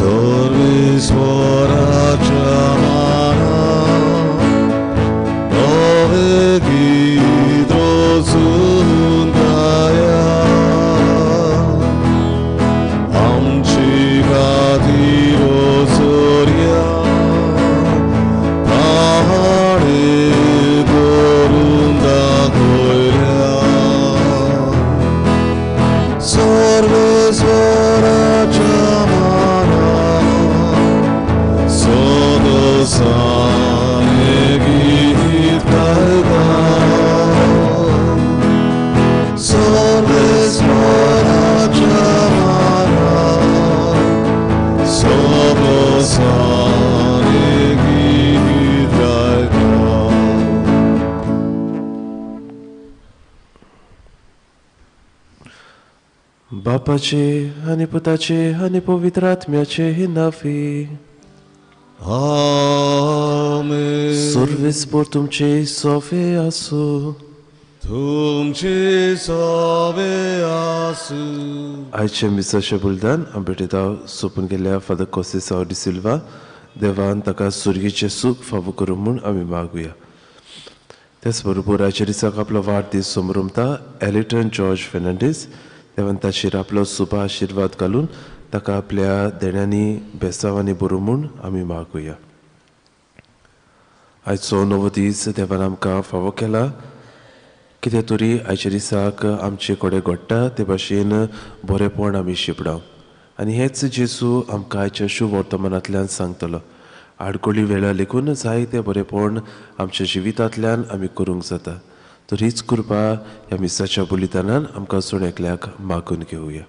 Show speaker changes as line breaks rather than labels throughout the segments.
सर्वेश्वराच्या माना नवे गीत रचून गाया आमची खातीर चोरया ताणें करून दाखयल्या सर्वेश्वराच्या माना सदसाने गीत गायता सर्वेश्वराच्या माना सदसाने गीत गायता.
बापाचे आनी पुताचे आनी पवित्र आत्म्याचे नांवी.
आमेन.
सर्वेस्पर तुमचे सोवे आसूं.
तुमचे सोवे आसूं.
आयचें मिसाचें बलिदान आमी भेटयता सोंपून गेल्ल्या फादर कोसेसांव डिसिल्वा. देवान ताका सुर्गीचें सूख फावो करूं म्हूण आमी मागुया. त्याच बरोबर आयच्या दिसाक आपलो वाडदीस समरमता एलिटन जॉर्ज फेर्नांडीस. देवान ताचेर आपलो सुबा आशिर्वाद घालून ताका आपल्या देण्यांनी बेसांवांनी बरोवं म्हूण आमी मागुया. आयचो नवो दीस देवान आमकां फावो केला. कितें तरी आयच्या दिसाक आमचे कडेन घडटा ते भाशेन बरेंपण आमी शिंपडाव आनी हेंच जेजू आमकां आयच्या शुभ वर्तमानांतल्यान सांगतलो. आडकोळी वेळा लेगून जायते बरेंपण आमच्या जिवितांतल्यान आमी करूंक जाता. तर हीच कृपा ह्या मिसाच्या बलिदानान आमकां सण एकल्याक मागून घेवया.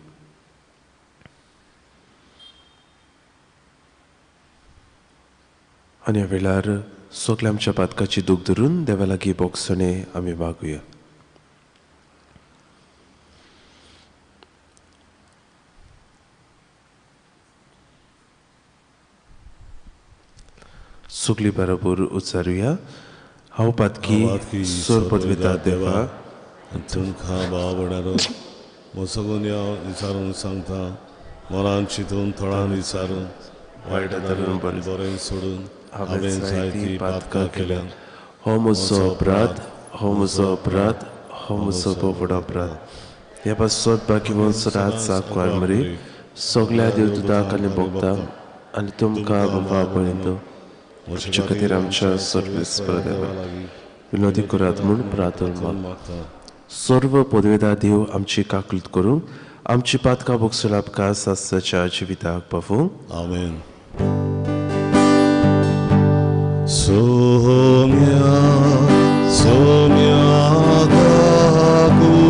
आनी ह्या वेळार सगल्या आमच्या पातकाची दूख धरून देवा लागीं बोगसणें आमी मागुया. सगली बरोबर उच्चारुया. हांव पातकी सोर पदविता देवा
तुमकां भाव भयणारो म्हजो हांव विचारून सांगता मनान चिंतून थोडान विचारून वायट धरून बरें सोडून हांवें जायतीं पातकां केल्यात.
हो म्हजो अपराध, हो म्हजो अपराध, हो म्हजो व्हड अपराध. ह्या पासत बाकी रात साकवार मरी सगल्या देवदूताक आनी भोगता आनी तुमकां बाबा पर्यंत आमच्या खातीर आमच्या सर्वेस्पर देवा विनोदी करात म्हूण प्रार्थना मागता. सर्व पदवेदार देव आमची काकलूत करूंक आमची पातकां भोगसून आपका सासच्या जिविताक पावूंक.
आमेन. सोम्या सोम्या काकुफो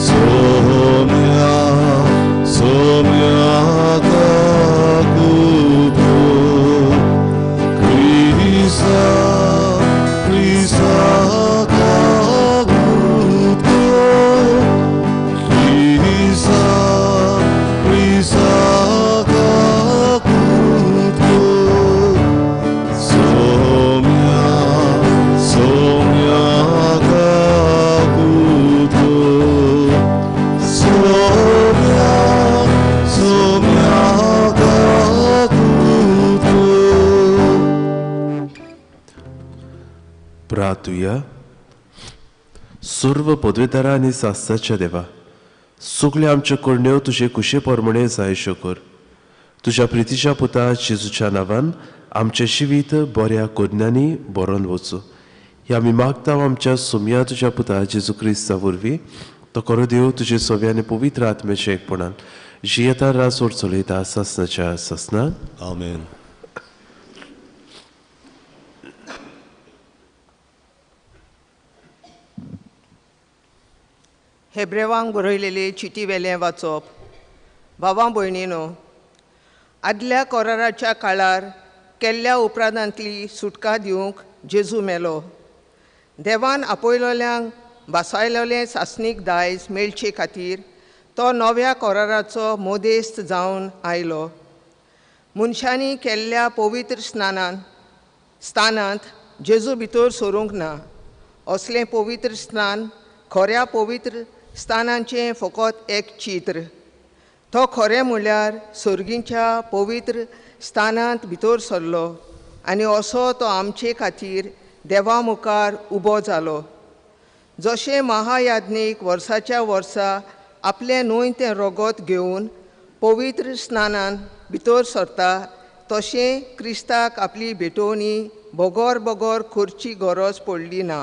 सोम्या सोम्या काकुफो क्रिस्ता क्रिस्ता काकुफो क्रिस्ता क्रिस्ता काकुफो सोम्या सोम्या काकुफो सोम्या सोम्या काकुफो.
प्रार्थुया. सर्व पदवेदारा आनी सासच्या देवा सगळ्यो आमच्यो करण्यो तुजे कुशे प्रमाणे जायश्यो कर. तुज्या प्रितीच्या पुता जेजूच्या नांवान आमचें जिवीत बऱ्या करण्यांनी बरोवन वचूं. ह्या आमी मागता आमच्या सोम्या तुज्या पुता जेजू क्रिस्ता वरवीं. तो करो देव तुजे सव्या आनी पवित्र आत्म्याच्या एकपणान जियेता राजवट चलयता सासनाच्या सासनान.
आमेन.
हेब्रेवांक बरयलेले चिटी वेलें वाचप. भावां भयणीनो, आदल्या कोराराच्या काळार केल्ल्या उपरांतली सुटका दिवंक जेजू मेलो. देवान आपयलोल्यांक भासायलोलें सासणीक दायज मेळचे खातीर तो नव्या कोराराचो मोदेस्त जावन आयलो. मनशांनी केल्ल्या पवित्र स्नानान स्थानांत जेजू भितर सरूंक ना. असलें पवित्र स्नान खऱ्या पवित्र स्थानांचें फकत एक चित्र. तो खरें म्हणल्यार सर्गीच्या पवित्र स्थानांत भितर सरलो आनी असो तो आमचे खातीर देवा मुखार उबो जालो. जशें महायाज्ञीक वर्साच्या वर्सा आपलें न्हय तें रगत घेवन पवित्र स्नानान भितर सरता तशें क्रिस्ताक आपली भेटवणी बगर बगर करची गरज पडली ना.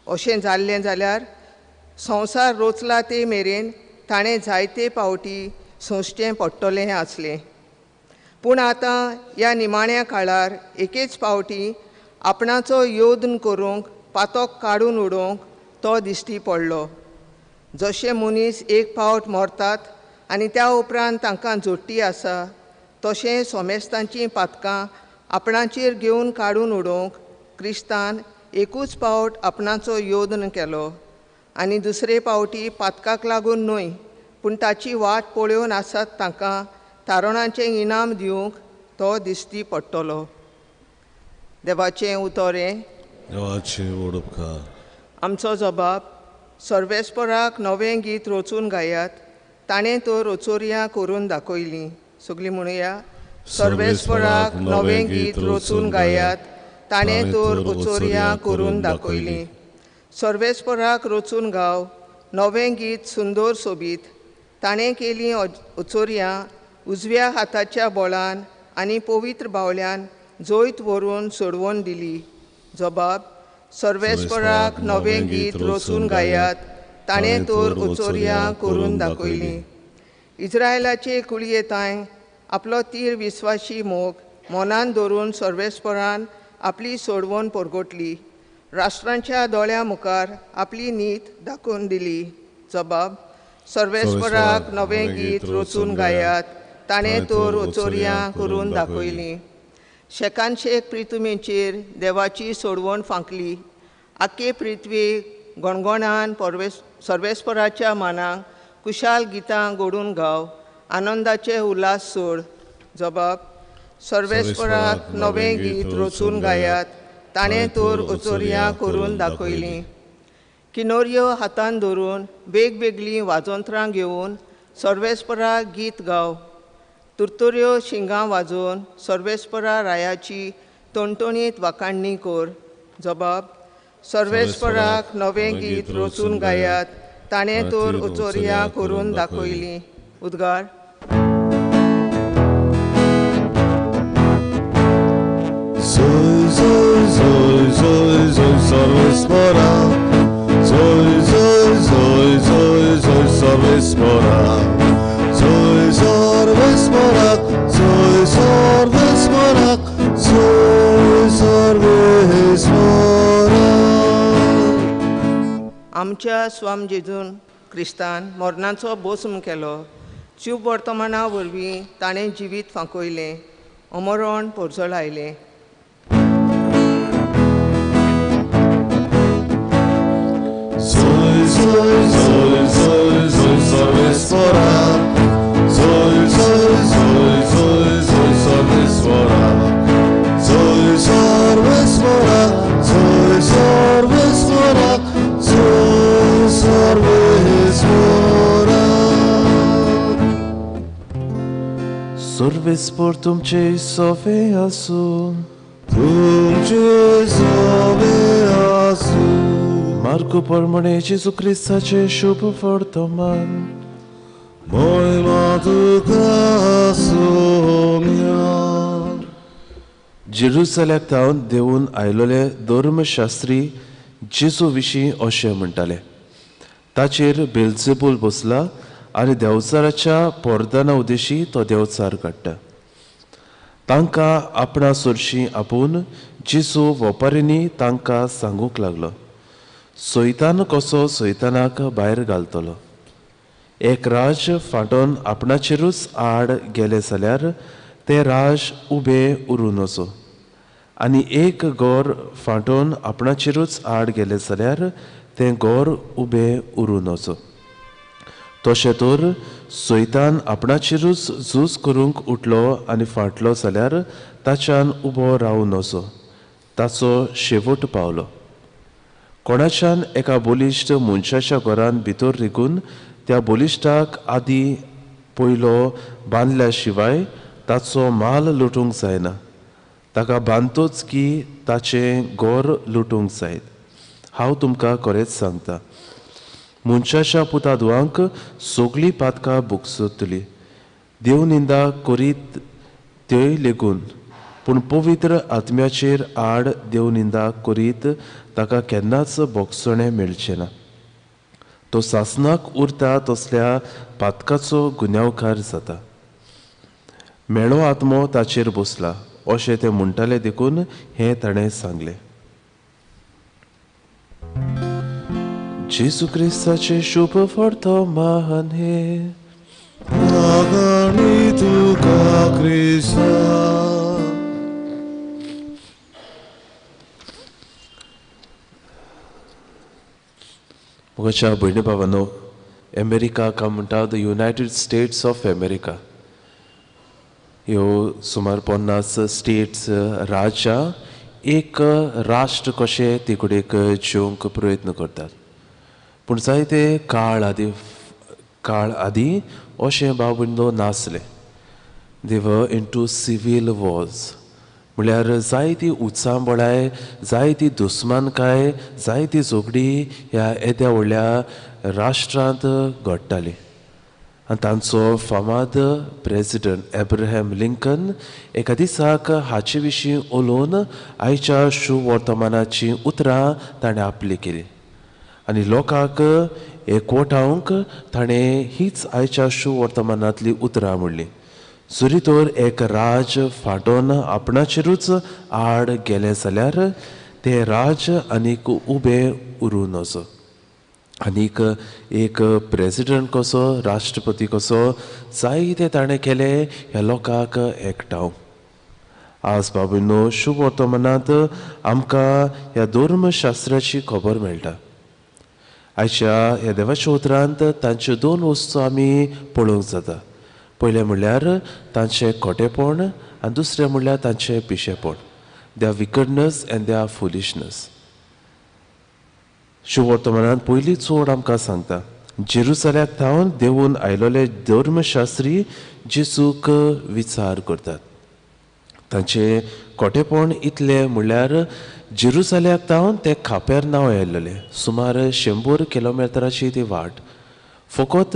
अशें जाल्लें जाल्यार संवसार रोचला ते मेरेन ताणें जायते पावटी सोंसचें पडटलें आसलें. पूण आतां ह्या निमाण्या काळार एकेच पावटी आपणाचो योदन करूंक पातक काडून उडोवंक तो दिश्टी पडलो. जशें मनीस एक पावट मरतात आनी त्या उपरांत तांकां जोडटी आसा तशें सोमेस्तांचीं पातकां आपणाचेर घेवन काडून उडोवंक क्रिस्तान एकूच पावट आपणाचो योदन केलो आनी दुसरे पावटी पातकाक लागून न्हय पूण ताची वाट पळोवन आसात तांकां तारणाचें इनाम दिवंक तो दिश्टी पडटलो. देवाचें उतर हें.
देवाचें व्हड उपकार.
आमचो जबाब सर्वेस्पराक नवें गीत रचून गायात, ताणें तर रोचोरयां करून दाखयलीं. सगळीं म्हणुया. सर्वेस्पराक नवें गीत रचून गायात, ताणें तर ओचोरयां करून दाखयलीं. सर्वेस्पराक रचून गाव नवें गीत सुंदर सोबीत, ताणें केलीं ओचोरयां उजव्या हाताच्या बोळान आनी पवित्र बावल्यान जैत व्हरून सोडवून दिली. जबाब सर्वेस्पराक नवें गीत रचून गायात, ताणें तर ओचोरयां करून दाखयलीं. इस्रायलाचे कुळये तांय आपलो तीर विस्वाशी मोग मनान धरून सर्वेस्परान आपली सोडवण परगटली. राष्ट्रांच्या दोळ्या मुखार आपली नीत दाखोवन दिली. जबाब सर्वेस्पराक नवें गीत रचून गायात, ताणें तर ओचोरयां करून दाखयलीं. शेकानशेक प्रितुमेचेर देवाची सोडवण फांकली. आखे पृथ्वी गणगणान सर्वेस्पराच्या मानाक कुशाल गितां गोडून गाव, आनंदाचे उल्हास सोड. जबाब सर्वेस्पराक नवें गीत रचून गायात, ताणें तर ओचोरयां करून दाखयलीं. किनोऱ्यो हातान धरून वेगवेगळीं वाजंत्रां घेवन सर्वेस्पराक गीत गाव. तुरतुऱ्यो शिंगां वाजोवन सर्वेस्परा रायाची टणटणीत वाखाणणी कर. जबाब सर्वेस्पराक नवें गीत रचून गायात, ताणें तर ओचोरयां करून दाखयलीं. उद्गार.
Zoy zoy zoy zoy zoy सर्वेस्परा, zoy zoy zoy zoy zoy सर्वेस्परा, zoy सर्वेस्परा, zoy सर्वेस्परा, zoy सर्वेस्परा.
आमच्या स्वाम जेजून क्रिस्तान मरणाचो बोसम केलो. शुभ वर्तमाना वरवीं ताणें जिवीत फांकयलें, अमरण पोरजळायलें.
Zoy zoy zoy zoy zoy सर्वेस्परा, zoy zoy zoy zoy zoy सर्वेस्परा, zoy सर्वेस्परा, zoy सर्वेस्परा, zoy सर्वेस्परा.
सर्वेस्पर तुमचे सोवे आसूं.
तुमचे सोवे आसूं.
मार्को प्रमाणे जेजू क्रिस्ताचें शुभ वर्तमान.
महिमा तुका सोम्या.
जेरुसलेमाक थावन देवून आयलोले धर्मशास्त्री जेजू विशीं अशें म्हणटाले, ताचेर बेल्जेबूल बसला आनी देवचाराच्या पोरदाना उदेशी तो देवचार काडटा. तांकां आपणा सरशीं आपोवन जेजू वपारींनी तांकां सांगूंक लागलो, सैतान कसो सैतानाक भायर घालतलो. एक राज फांटोन आपणाचेरूच आड गेले जाल्यार तें राज उबें उरूं नजो, आनी एक गोर फांटोन आपणाचेरूच आड गेले जाल्यार तें गोर उबें उरूं नजो. तशें तर सैतान आपणाचेरूच झूज करूंक उठलो आनी फाटलो जाल्यार ताच्यान उबो रावूं नजो, ताचो शेवट पावलो. कोणाच्यान एका बलिश्ट मनशाच्या घरान भितर रिगून त्या बलिश्टाक आदी पयलो बांदल्या शिवाय ताचो माल लुटूंक जायना. ताका बांदतोच की ताचें गोर लुटूंक जायत. हांव तुमकां खरेंच सांगता, मनशाच्या पुता धुवांक सगळीं पातकां भोगसतली, देव निंदा करीत त्योय लेगून, पूण पवित्र आत्म्याचेर आड देव निंदा करीत ताका केन्नाच भोगसणें मेळचें ना. तो सासनाक उरता तसल्या पातकाचो गुन्यांवकार जाता. मेळो आत्मो ताचेर बसला अशें ते म्हणटाले देखून हें ताणें सांगलें. जेजू क्रिस्ताचें शुभ वर्तमान हें.
मागणी तुका क्रिस्ता.
म्हज्या भयणी भावांनो, अमेरिका काय म्हणटा the United States of America, ह्यो सुमार 50 स्टेट्स राज्यां एक राष्ट्र कशें ते कडेक जेवंक प्रयत्न करतात. पूण जायते काळ आदी अशें भाव भयणो नासलें. They were into civil wars, म्हणल्यार जायती उचांबळाय, जायती दुस्मानकाय, जायती झगडी ह्या येद्या व्हडल्या राष्ट्रांत घडटाली. आनी तांचो फामाद प्रेजिडंट एब्राहम लिंकन एका दिसाक हाचे विशीं उलोवन आयच्या शुवर्तमानाचीं उतरां ताणें आपली केली आनी लोकांक एकवटावंक ताणें हीच आयच्या शुवर्तमानांतलीं उतरां म्हणलीं. जरी तर एक राज फाटोवन आपणाचेरूच आड गेलें जाल्यार तें राज आनीक उबें उरूं नजो. आनीक एक प्रेजिडंट कसो, राष्ट्रपती कसो जायते ताणें केलें ह्या लोकांक एकठांव. आज बाबूनो शुभ वर्तमानांत आमकां ह्या धर्मशास्त्राची खबर मेळटा. आयच्या ह्या देवाच्या उतरांत तांच्यो दोन वस्तू आमी पळोवंक जाता. पयलें म्हणल्यार तांचें खोटेपण आनी दुसरें म्हणल्यार तांचें पिशेपण, their wickedness and their foolishness. शुवर्तमानांत पयली चोड आमकां सांगता, जेरुसल्याक थावन देवून आयलोले धर्मशास्त्री जेजूक विचार करतात. तांचें खोटेपण इतलें म्हणल्यार जेरुसल्याक थावन ते खाप्यार नांव आयलोले, सुमार 100 किलोमिटराची ती वाट, फकत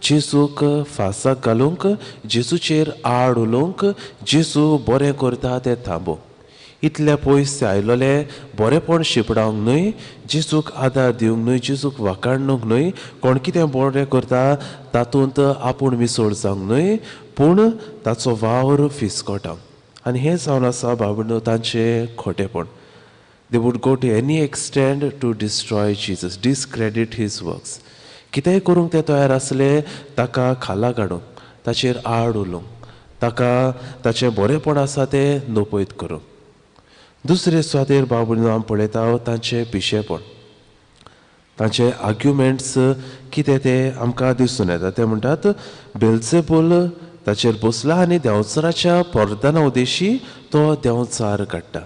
जेजूक फासाक घालूंक, जेजूचेर आड उलोवंक, जेजू बरें करता तें थांबोवंक. इतले पयस ते आयलोले बरेंपण शिंपडावंक न्हय, जेजूक आदार दिवंक न्हय, जेजूक वाखाणूंक न्हय, कोण कितें बरें करता तातूंत आपूण मिसळ जावंक न्हय, पूण ताचो वावर फिसकोटावंक. आनी हें जावन आसा बाबडो तांचें खोटेपण. They would go to any extent to destroy Jesus, discredit his works. कितेंय करूंक ते तयार आसले ताका खाला काडूंक, ताचेर आड उलोवंक, ताका ताचें बरेंपण आसा तें नपयत करूंक. दुसरे सुवातेर बाबून आमी पळयता तांचें पिशेपण, तांचे आर्ग्युमेंट्स कितें तें आमकां दिसून येता. ते म्हणटात बेल्सेबूल ताचेर बसला आनी देंवचाराच्या परदाना उदेशी तो देंवचार काडटा.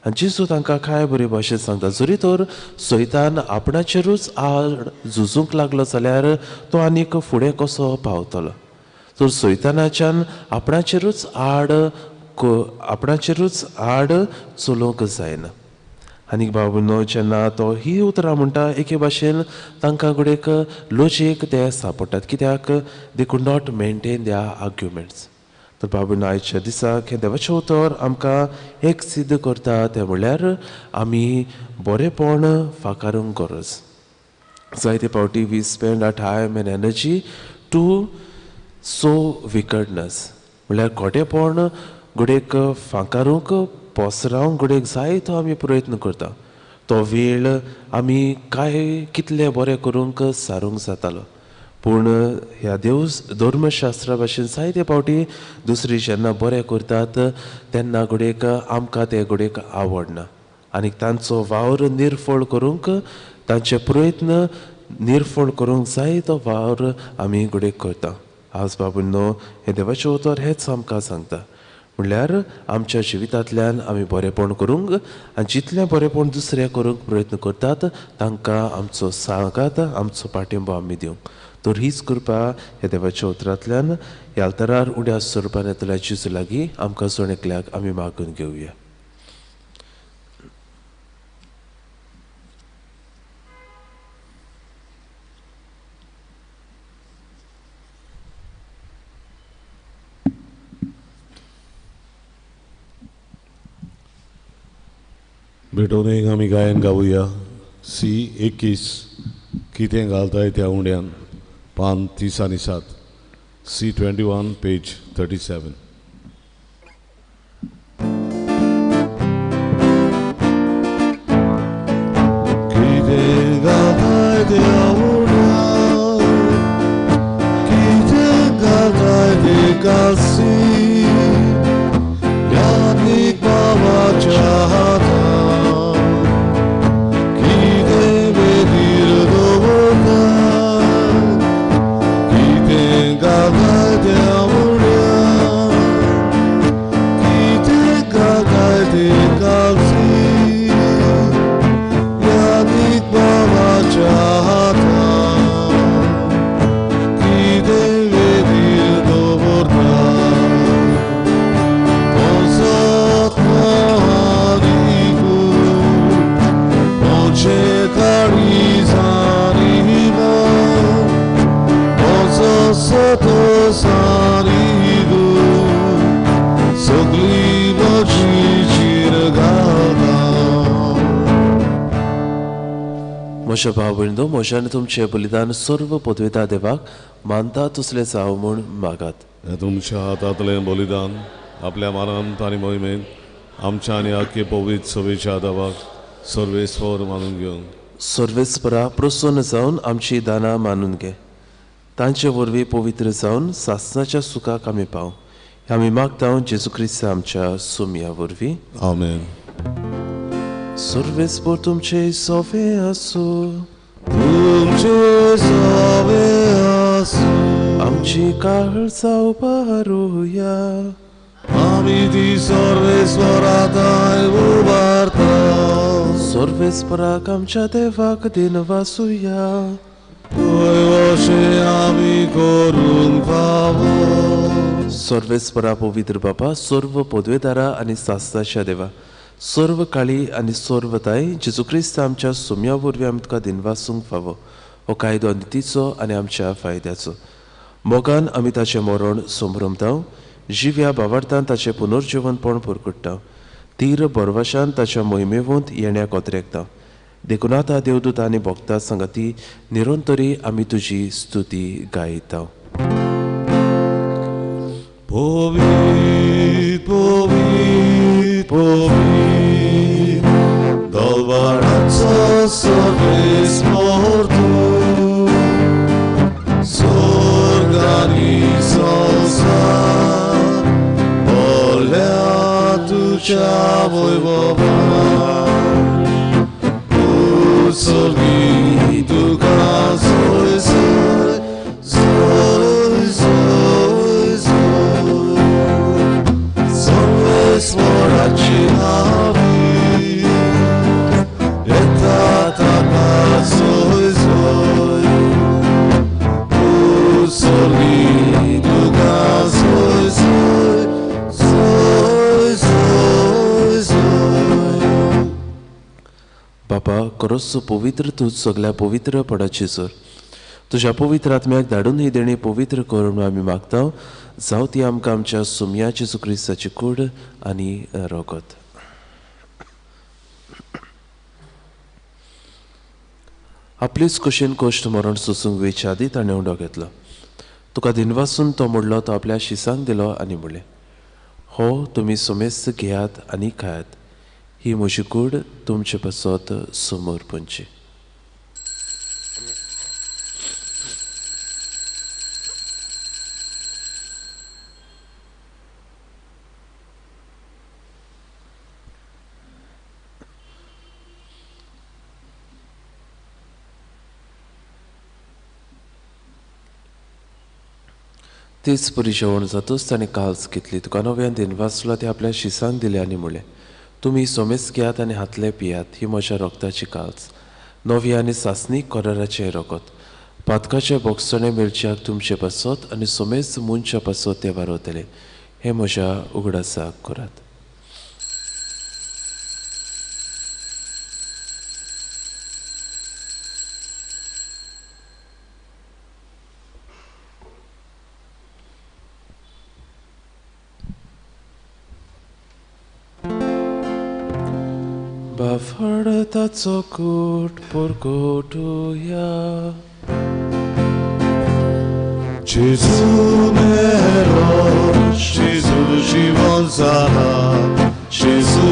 आनी जेजू तांकां कांय बरे भाशेन सांगता, जरी तर सैतान आपणाचेरूच आड झुजूंक लागलो जाल्यार तो आनीक फुडें कसो पावतलो. तर सैतानाच्यान आपणाचेरूच आड चलोवंक जायना. आनी बाबूनो जेन्ना तो ही उतरां म्हणटा एके भाशेन तांकां घडयेक लॉजीक ते सांपडटात, कित्याक they could not maintain their arguments. तर बाबूनो आयच्या दिसाक हें देवाचें उतर आमकां एक सिद्ध करता, तें म्हणल्यार आमी बरेंपण फाकारूंक गरज. जायते फावटी we spend our time and energy to sow wickedness, म्हणल्यार खोटेपण घडयेक फांकारूंक, पसरावंक घडयेक जाय तो आमी प्रयत्न करता. तो वेळ आमी कांय कितले बरें करूंक सारूंक जातालो, पूण ह्या देव धर्मशास्त्रा भाशेन जायते फावटी दुसरी जेन्ना बरें करतात तेन्ना घडयेक आमकां तें घडयेक आवडना आनी तांचो वावर निर्फळ करूंक, तांचे प्रयत्न निर्फळ करूंक जाय तो वावर आमी घडयेक करता. आज बाबूनो हें देवाचें उतर हेंच आमकां सांगता, म्हणल्यार आमच्या जिवितांतल्यान आमी बरेंपण करूंक आनी जितलें बरेंपण दुसरें करूंक प्रयत्न करतात तांकां आमचो सांगात, आमचो पाठिंबो आमी दिवंक. तर हीच कृपा ह्या देवाच्या उतरांतल्यान ह्या आल्तारार उड्या स्वरुपान येतल्या जेजू लागीं आमकां जण एकल्याक आमी मागून घेवया.
भेटोवन एक आमी गायन गावया सी 21 कितें घालताय त्या उंड्यान पान 30 आनी 7 सी 21 पेज 37. कितें घालताय त्या उंड्यान कितें घालताय ते कासी यादीक बाबाच्या हातान
म्हज्या भाव भयणींनो, म्हज्या आनी तुमचें बलिदान सर्व पदवेता देवाक मानता तसलें जावं म्हूण मागात.
तुमच्या हातांतलें बलिदान आपल्या मानांत आनी मोहिमेंत आमच्या आनी आख्खे पवित्र सभेच्या देवाक सर्वेस्वर मानून घेवन
सर्वेस्परा प्रसन्न जावन आमची दानां मानून घे. तांचे वरवीं पवित्र जावन सासणाच्या सुखाक आमी पाव. आमी मागता जेजू क्रिस्त आमच्या सोमया वरवीं.
आमेन.
सर्वेस्पर तुमचे सोवे आसूं.
तुमचे सोवे आसूं.
आमची काळजां उबारुया.
आमी ती सर्वेस्पराताय उबारता.
सर्वेस्पराक आमच्या देवाक दिनवासुया.
अशें आमी करूंक फावो.
सर्वेस्परा पवित्र बापा, सर्व पदवेदारा आनी सासणाच्या देवा, सर्व काळी आनी सर्वताय जेजू क्रिस्त आमच्या सोम्या वरवीं आमी तुका दिनवासूंक फावो. हो कायदो नितीचो आनी आमच्या फायद्याचो. मोगान आमी ताचें मरण संभ्रमता, जिव्या बावार्थान ताचें पुनर्जिवनपण परकुट्टा, तीर बरवाशान ताच्या मोहिमेवंत येण्याक ओतरेकता. देखून आतां देवदूत आनी भक्ता सांगाती निरंतरी आमी तुजी स्तुती गायता.
पवित्र पवित्र पवित्र दलबाराचो सर्वेस्पर तूं, स्वर्ग आनी संवसार भरल्या तुज्या वैभवान. उत्सर्गी तुका सोय सोय सोय सोय सोय सर्वेस्पराची नावी येता ताका सोय सोय. उत्सर्गी तुका सोय सोय सोय सोय सोय.
बापा, खरोच पवित्र तूं सगल्या पवित्र पडाची सर. तुज्या पवित्र आत्म्याक धाडून ही देणी पवित्र कर म्हणून आमी मागता. जावं ती आमकां आमच्या सुमया जेजू क्रिस्ताची कूड आनी रगत. आपलीच कुशीन कोश्ट मरण सोसूंक वेच्या आदी ताणें उंडो घेतलो. तुका दिनवासून तो मोडलो, तो आपल्या शिसांक दिलो आनी म्हणलें, हो तुमी सोमेस्त घेयात आनी खायात, ही म्हजी कूड तुमचे पासत समर्पणची. तेच परी जेवण जातूच ताणें काल्स घेतली, तुका नव्यान दिनवासलो, ते आपल्या शिसांक दिले आनी म्हणलें, तुमी सोमेस घेयात आनी हातले पियात, ही म्हज्या रगताची काल्स, नवी आनी सासणी कराराचें रगत. पातकाचे बोगसणे मेळच्याक तुमचे पासत आनी सोमेस्त मनशा पासत ते वारवतले. हें म्हज्या उगडासाक करात. बाफडताचो कूट परगटुया.
जेजू मेरो, जेजू जीवन जाला, जेजू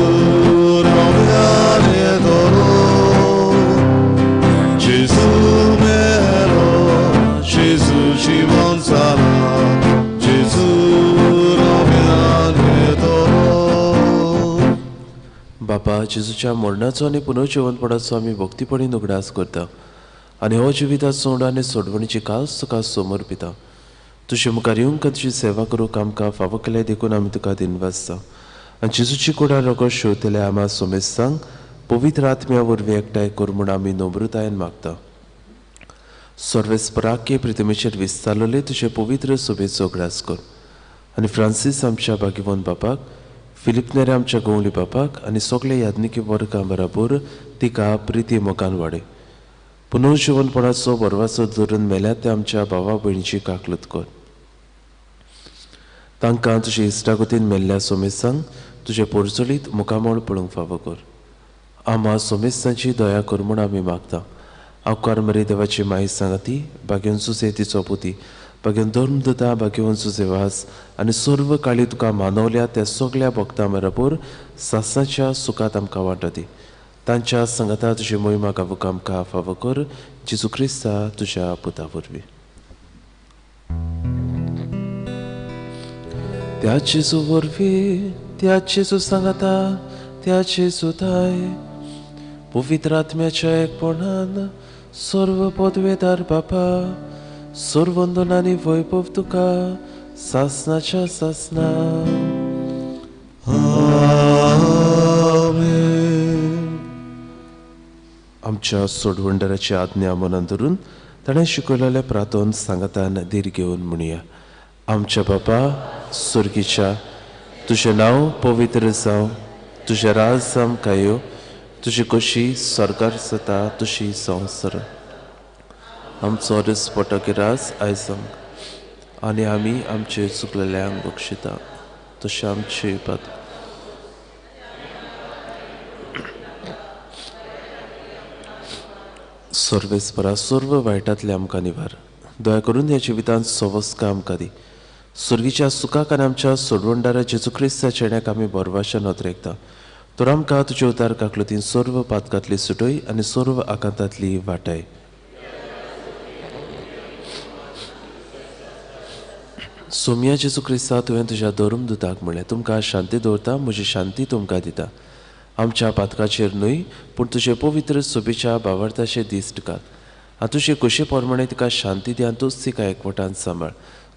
नव्याने दरो. जेजू मेरो, जेजू जीवन जाला, जेजू नव्याने दरो.
बापा, जेजूच्या मरणाचो आनी पुनर्जिवंतपणाचो आमी भक्तीपणी उगडास करता आनी हो जिविताचो उडो आनी सोडवणीची कास तुका समर्पिता. तुजे मुखार येवंक तुजी सेवा करूंक आमकां फावो केलें देखून आमी तुका दिनवासता आनी जेजूची कुडां रोगो शेवतल्या आमा सोमेस्तांक पवित्र आत्म्या वरवीं एकठांय कर म्हूण आमी नम्रतायेन मागता. सर्वेस्पराके प्रितमेचेर विस्तारलेले तुजे पवित्र सोबेचो उगडास कर आनी फ्रांसीस आमच्या भाग्यवंत बापाक, फिलिप नेरे आमच्या गवळी बापाक आनी सगळे याज्ञिकी वर्गां बराबर तिका प्रिती मोगान वाडय. पुनर्जिवनपणाचो बरवाचो धरून मेल्या त्या आमच्या भावा भयणीची काकलूत कर. तांकां तुजे इश्टागतीन मेल्ल्या सोमेस्तांक तुजें पोरचोलीत मुखामळ पळोवंक फावो कर. आमा सोमेस्तांची दया कर म्हूण आमी मागता. आवकार मरे देवाची माई सांगाती, भाग्यवन सुसे तिचो पुती, भाग्यवन धर्म दुता, भाग्यवन सुसे वास आनी सर्व काळी तुका मानवल्या त्या सगल्या भक्तां बराबर सासणाच्या सुखांत आमकां वांटो दी. तांच्या संगता तुजी मोहिमा गावूंक आमकां फावो कर. जेजू क्रिस्ता तुज्या पुता वरवीं. त्या जेजू वरवीं, त्या जेजू सांगाता, त्या जेजू ताय पवित्र आत्म्याच्या एकपणान सर्व पदवेदार बापा, सर्वंदन आनी वैभव तुका सासणाच्या सासणा. आमच्या सोडवणदाराची आज्ञा मनान धरून ताणें शिकयलेलें प्रार्थन सांगातान धीर घेवन म्हणया. आमच्या बापा स्वर्गीच्या, तुजें नांव पवित्र जावं, तुजें राज आमकां येवं, तुजी कशी स्वर्गार जाता तशी संवसार. आमचो दिसपटो राज आयज आमकां आनी आमी आमचे चुकलेल्यांक बक्षिता तशें आमचे पात सर्वेस्परा सर्व वायटांतले आमकां निवार. दया करून ह्या जिवितांत सवस्का आमकां दी. स्वर्गीच्या सुखाक आनी आमच्या सोडवणदारा जेजू क्रिस्ताच्या येण्याक आमी बरवाशा नदरेकता. तर आमकां तुजे उतार काकलुतीन सर्व पातकांतली सुटय आनी सर्व आकांतांतली वाटाय. सोमया जेजू क्रिस्ता, तुवें तुज्या धर्मदुताक म्हणलें, तुमकां शांती दवरता, म्हजी शांती तुमकां दिता. आमच्या पातकाचेर न्हय पूण तुजे पवित्र सोबेच्या भावार्थाचे दिश्ट घाल आनी तुजे कुशे प्रमाणे तिका शांती दी आनी तूच तिका एकवटान सांबाळ.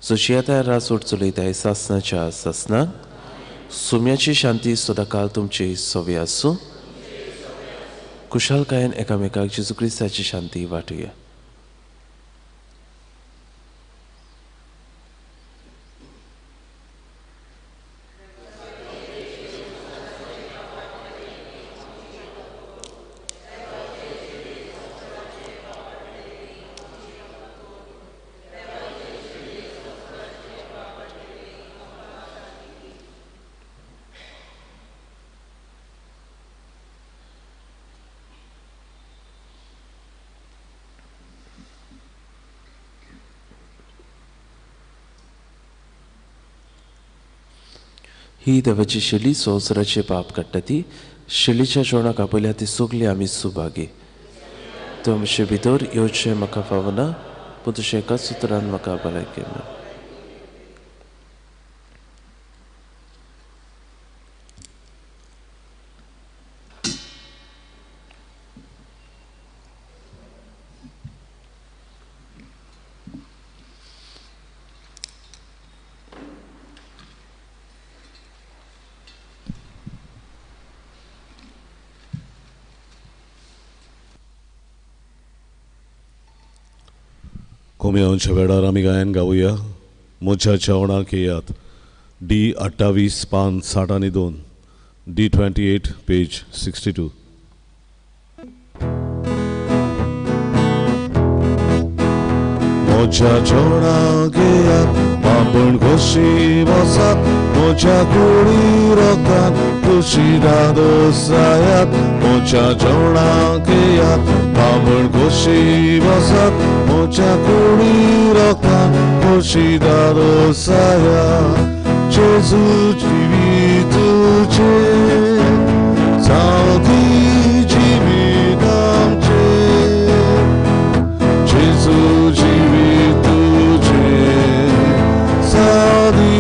जशी आतां राजवट चलयताय सासणाच्या सासणाक. सोम्याची शांती सदांकाल तुमची सवी आसूं. कुशालकायेन एकामेकाक जेजू क्रिस्ताची शांती वांटुया. ही देवाची शेली संवसाराचे पाप काडटा ती शेलीच्या जेवणाक आपयल्या ती सगली आमी सुभागी. तुमचे भितर येवचें म्हाका फावना पूण तुजें एकाच उतरान म्हाका भलायकी मेळ.
कोम्यांच्या वेळार आमी गायन गावया म्हज्या जेवणाक येयात. डी 28 पान 62, डी 28 पेज 62. म्हज्या जेवणाक येयात बाबण खोशी बसात, म्हज्या कुडी रोखात खुशी दादोसायात. म्हज्या जेवणाक येयात बाबण खोशी बसात, म्हज्या कुडी रोखात खुशी दादोसायात. जेजू जिवीत तुजें जावं दी जिवीत आमचें, जेजू जिवीत तुजें जावं दी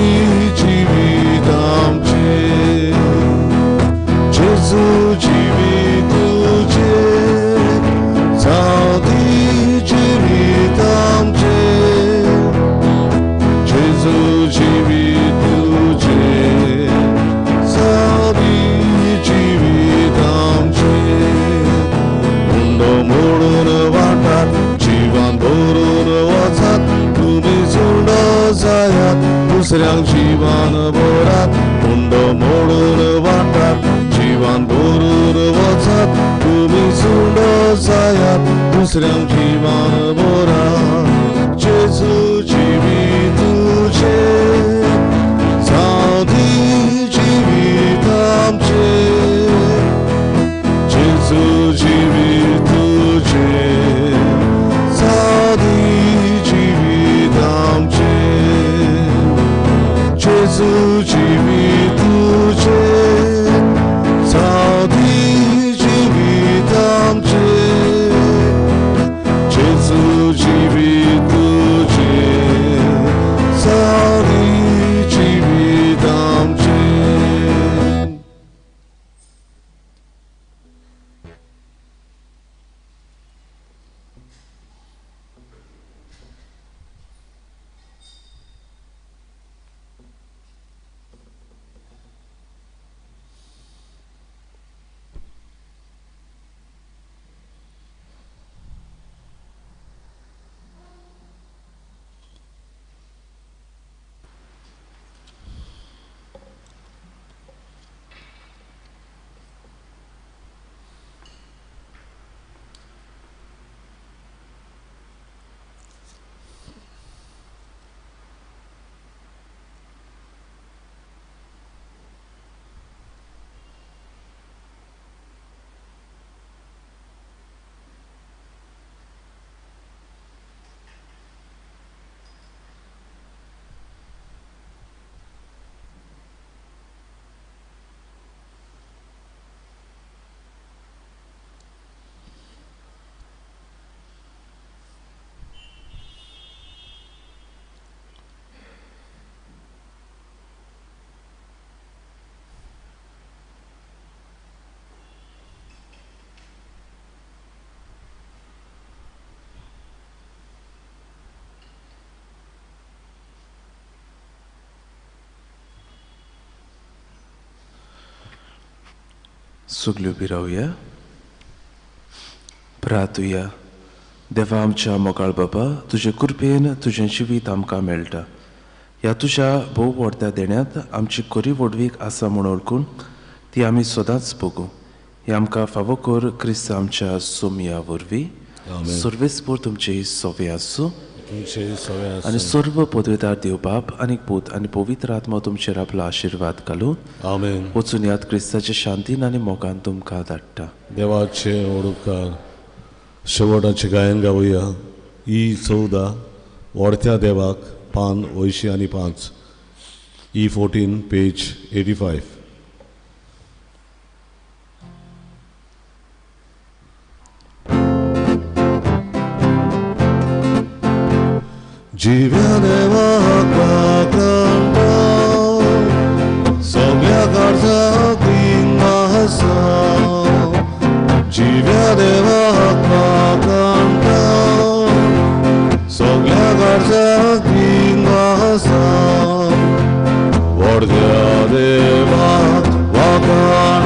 जिवीत आमचें, जेजू जिवीत तुजें जावं दी जिवीत आमचें, जेजू जिवीत तुजें जावं दी जिवीत आमचें. उंडो मोडून वाटात जिवान भरून वचात, तुमी सुंडो जायात दुसऱ्यांक जिवान भरात. उंडो मोडून वाटात जिवान भरून वचात, तुमी सुंडो जायात दुसऱ्यांक जिवान भरात. जेजू जिवीत तुजें जावं दी जिवीत आमचें, जेजू जिवीत तुजें जावं दी जिवीत आमचें, जेजू जिवीत तुजें जावं दी जिवीत आमचें, जेजू जिवीत तुजें जावं दी जिवीत आमचें.
सगल्यो उबी रावया, प्रार्थुया. देवा आमच्या मोगाळ बाबा, तुजे कृपेन तुजें जिवीत आमकां मेळटा. ह्या तुज्या भोव व्हडत्या देण्यांत आमची खरी व्हडवीक आसा म्हूण वळखून ती आमी सदांच भोगूं. हें आमकां फावो कर क्रिस्त आमच्या सोमया वरवीं. सर्वेस्पोर तुमचे सोवे आसूं आनी सर्व पदवेदार देव बाप आनी पूत आनी पवित्र आत्मा तुमचेर आपलो आशिर्वाद घालून वचून याद क्रिस्ताचे शांतीन आनी मोगान तुमकां धाडटा.
देवाचे ओडकार. शेवटाचें गायन गावया. ई 14 व्हडत्या देवाक पान 85, ई 14 पेज 85. जिव्या देवाक वाखाणटा, सगळ्या गरजाक आसा. जिव्या देवाक वाखाणटा, सगळ्या गरजाक आसा. व्हडल्या देवाक वाखाणटा.